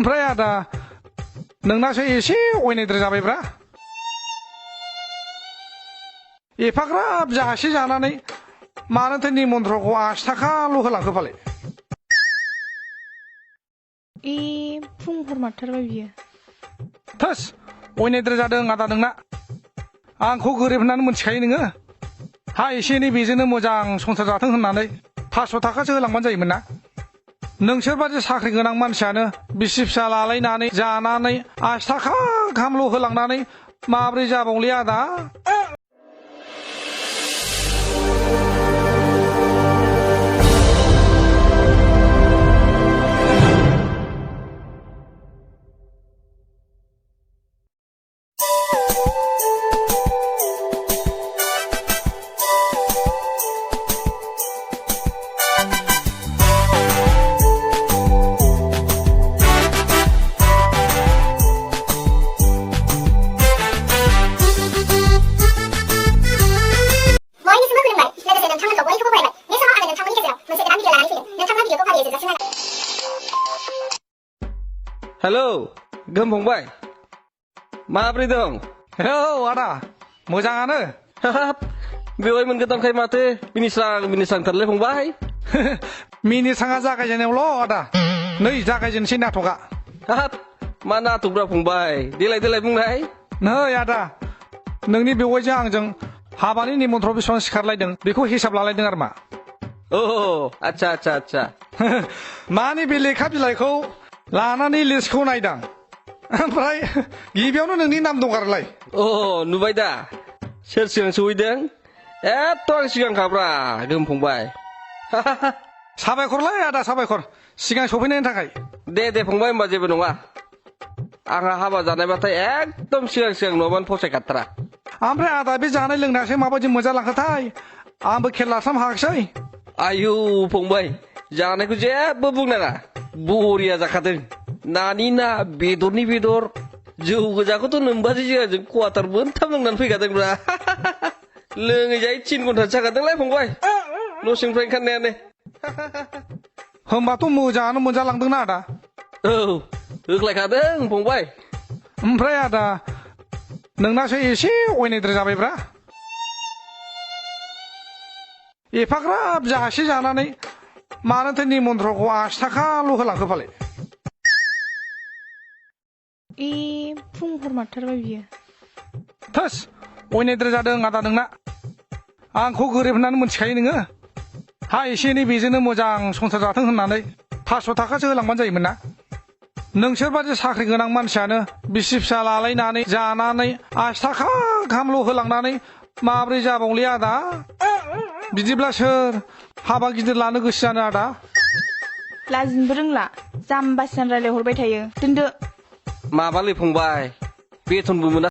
ओमफ्राय आदा नोंनासो एसे अयनायद्राय जाबायब्रा एफाग्राब जासे जानानै मानोथो निमन्त्रखौ 80 थाखाल' होलांखो फालाय फुं हर मारथारबाय बियो थोस अयनायद्राय जादों आदा नोंना आंखौ गोरिब होननानै मोनथिखायो नोङो हा एसे एनै बेजोंनो मोजां संसार जाथों होननानै 500 थाखासो होलांबानो जायोमोन ना नोंसोरबादि साख्रि गोनां मानसियानो बिसि फिसा लालायनानै जानानै 80 थाखा गाहामल' होलांनानै माब्रै जाबावलै आदा हेलौ गोम फंबाय माब्रै दं औ आदा मोजाङानो हाब बेवहाय मोनगोदानखाय माथो मिनिस्रांथारलै फंबाय मिनिस्राङा जागायजेननायावल' आदा नै जागायजेनसै नाटकआ हाब मा नाटकब्रा फंबाय देलाय बुंनाय नै आदा नोंनि बेवाइजों आंजों हाबानि निमन्त्र बेसेबां सिखारलायदों बेखौ हिसाब लालायदों आरो मा आच्छा मानि बे लेखा बिलाइखौ लानानै लिस्टखौ नायदां ओमफ्राय गिबियावनो नोंनि नाम दंगारलाय नुबाय दा सोर सिगां सहैदों एथ' आं सिगांखाब्रा गोम फंबाय साबायखरलाय आदा साबायखर सिगां सफैनायनि थाखाय दे फंबाय होमबा जेबो नङा आंहा हाबा जानायबाथाय एकदम सिगां नङाबानो फसायखाथारा ओमफ्राय आदा बे जानाय लोंनायासो माबायदि मोजांलांखोथाय आंबो खेल लास्लाम हायाखिसै आयु फंबाय जानायखौ जेबो बुंनाङा बरिया जाखादों नानि ना बेदरनि बेदर जौ गोजाखौथ' नोंबाजै जों क्वार्टार मोनथाम लोंनानै फैखादोंब्रा लोङै जायै 3 घन्टासो जाखादोंलाय फंबाय न' सिंनिफ्राय ओंखारनायानो होमबाथ' मोजाङानो मोनजालांदोंना आदा होख्लायखादों फंबाय ओमफ्राय आदा नोंनासो एसे अयनायद्राय जाबायब्रा एफाग्राब जासे जानानै मानोथो निमन्त्रखौ 80 थाखाल' होलांखो फालाय फुं हर मारथारबाय बियो थोस अयनायद्राय जादों आदा नोंना आंखौ गोरिब होननानै मोनथिखायो नोङो हा एसे एनै बेजोंनो मोजां संसार जाथों होननानै 500 थाखासो होलांबानो जायोमोन ना नोंसोरबादि साख्रि गोनां मानसियानो बिसि फिसा लालायनानै जानानै 80 थाखा गाहामल' होलांनानै माब्रै जाबावलै आदा बिदिब्ला सोर हाबा गिदिर लानो गोसो जानो आदा लाजिनोबो रोंला जाम्बासिन रायलायहरबाय थायो दोनदो माबालै फंबाय बेथनबो मोना